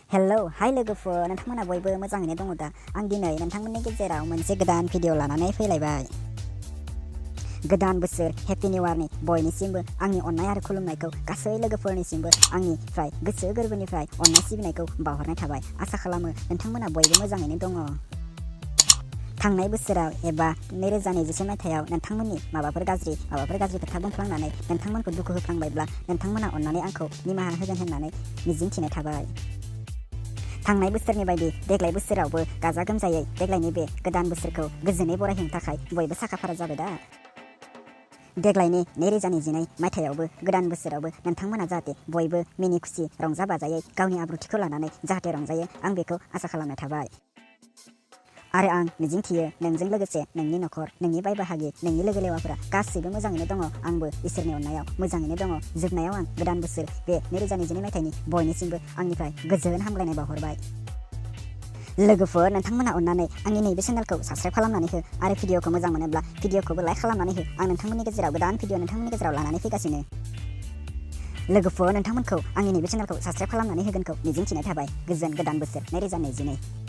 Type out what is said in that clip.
Hello हाय लोगोफोर, नोंथांमोना बयबो मोजाङैनो दङ दा? आं दिनै नोंथांमोननि गेजेराव मोनसे गोदान भिडिअ लानानै फैलायबाय। गोदान बोसोर हेपि निउ इयारनि बयनिसिमबो आंनि अननाय आरो खुलुमनायखौ गासै लोगोफोरनिसिमबो आंनिफ्राय गोसो गोरबोनिफ्राय अननाय सिबिनायखौ बावहरनाय थाबाय। आसा खालामो नोंथांमोना बयबो मोजाङैनो दङ। थांनाय बोसोराव एबा 2021 मायथाइयाव नोंथांमोननि माबाफोर गाज्रि खोथा बुंफ्लांनानै नोंथांमोनखौ दुखु होफ्लांबायब्ला नोंथांमोना अननानै आंखौ निमाहा होगोन होननानै मिजिंथिनाय थाबाय। थांनाय बोसोरनि बायदि देग्लाय बोसोरावबो गाजा गोमजायै देग्लायनि बे गोदान बोसोरखौ गोजोनै बरायहोनो थाखाय बयबो साखाफारा जाबाय दा। देग्लायनि 2022 मायथाइयावबो गोदान बोसोरावबो नोंथांमोना जाहाथे बयबो मिनि खुसि रंजा बाजायै गावनि आब्रुथिखौ लानानै जाहाथे रंजायो, आं बेखौ आसा खालामनाय थाबाय। आरो आं मिजिंथियो नोंजों लोगोसे नोंनि नखर, नोंनि बाय बाहागि, नोंनि लोगो लेवाफोरा गासैबो मोजाङैनो दङ। आंबो इसोरनि अननायाव मोजाङैनो दङ। जोबनायाव आं गोदान बोसोर बे 2022 मायथाइनि बयनिसिमबो आंनिफ्राय गोजोन हामलायनाय बावहरबाय। लोगोफोर, नोंथांमोना अननानै आंनि नैबे चेनेलखौ साबस्क्राइब खालामनानै हो आरो भिडिअखौ मोजां मोनोब्ला भिडिअखौबो लाइक खालामनानै हो। आं नोंथांमोननि गेजेराव गोदान भिडिअ नोंथांमोननि गेजेराव लानानै फैगासिनो। लोगोफोर, नोंथांमोनखौ आंनि नैबे चेनेलखौ साबस्क्राइब खालामनानै होगोनखौ मिजिंथिनाय थाबाय। गोजोन गोदान बोसोर 2022।